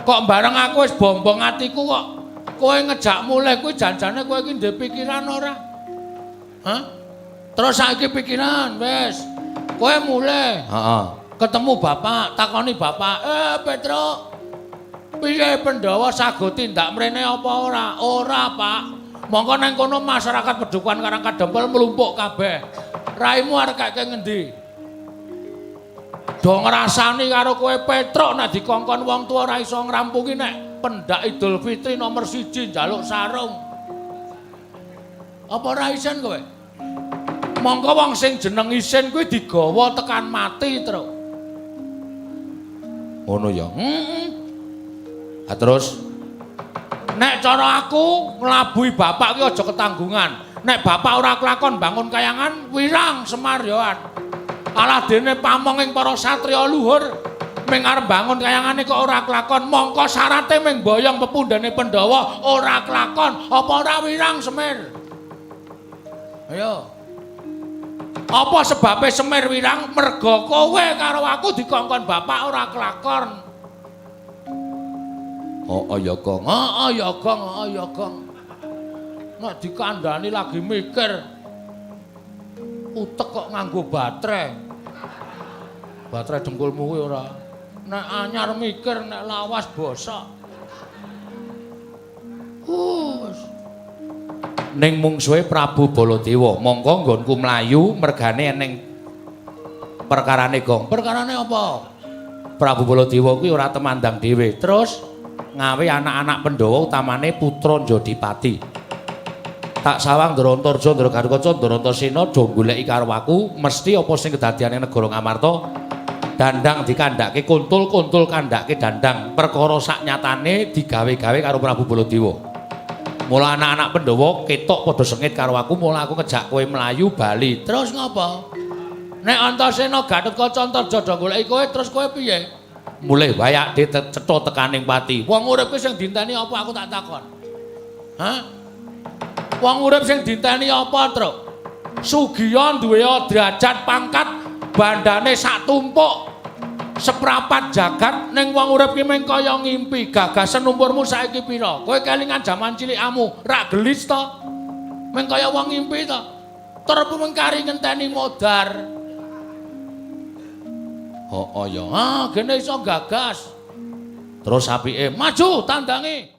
Kok bareng aku wis bombong atiku kok kowe ngejak mulih kuwi janjane kowe iki ndek pikiran ora? Hah? Terus saiki pikiran wis. Kowe mulih. Heeh. Ketemu bapak, takoni bapak, "Eh, Petruk, piye Pandhawa sago tindak mrene apa ora?" "Ora, Pak. Mongko nang kono masyarakat Pedukuhan Karang Kadempel mlumpuk kabeh. Raimu arep kake ngendi?" Do ngrasani karo kowe Petruk nek dikongkon wong tuwa ora iso ngrampungi nek pendak Idul Fitri nomor 1 njaluk sarung. Apa ora isin kowe? Mongko wong sing jeneng isin kuwi digawa tekan mati, Truk. Ngono ya. Heeh. Ha terus Nek cara aku nglabuhi bapak ki aja ketanggungan. Nek bapak ora kelakon bangun kayangan, wirang Semar yoan. Alah dene pamong ing para satriya luhur ming arep bangun kayangane kok ora kelakon, mongko syarate ming boyong pepundhene Pandhawa ora kelakon, apa ora wirang Semir? Ayo. Apa sebabe Semir wirang? Merga kowe karo aku dikongkon bapak ora kelakon. Oh, ya Gong. Heeh ya Gong, heeh ya Gong. Nek dikandani lagi mikir. Utek kok nganggo baterai. Baterai dengkulmu kuwi ora. Nek anyar mikir, nek lawas bosok. Wus. Ning mungsuhe Prabu Baladewa, mongko nggonku mlayu mergane eneng perkarane Gong. Perkarane apa? Prabu Baladewa kuwi ora temandang dhewe. Terus ngawe anak-anak Pandhawa utamane putra Jodipati. Tak sawang Ndrantarja, Ndra Garukaca, Ndrantasena do goleki karo aku, mesti apa sing kedadian ing negara Ngamarta dandang dikandhake kuntul, kuntul kandhake dandang. Perkara sak nyatane digawe-gawe karo Prabu Baladewa. Mula anak-anak Pandhawa ketok padha sengit karo aku, mula aku ngejak kowe mlayu bali. Terus ngopo? Nek Antasena Gatotkaca Antarja do goleki kowe, terus kowe piye? Mulih wayak cetha tekaning pati. Wong urip kuwi sing dinteni apa aku tak takon? Hah? Wong urip sing dinteni apa, Truk? Sugiya duwe derajat pangkat bandane sak tumpuk seprapat jagat ning wong urip ki mung kaya ngimpi. Gagasen umurmu saiki pira? Kowe kelingan jaman cilikamu, rak gelis to? Mung kaya wong ngimpi to. Tur mung kari ngenteni modar. Oh, ya. Ah, gene iso gagas. Terus apike Maju tandangi.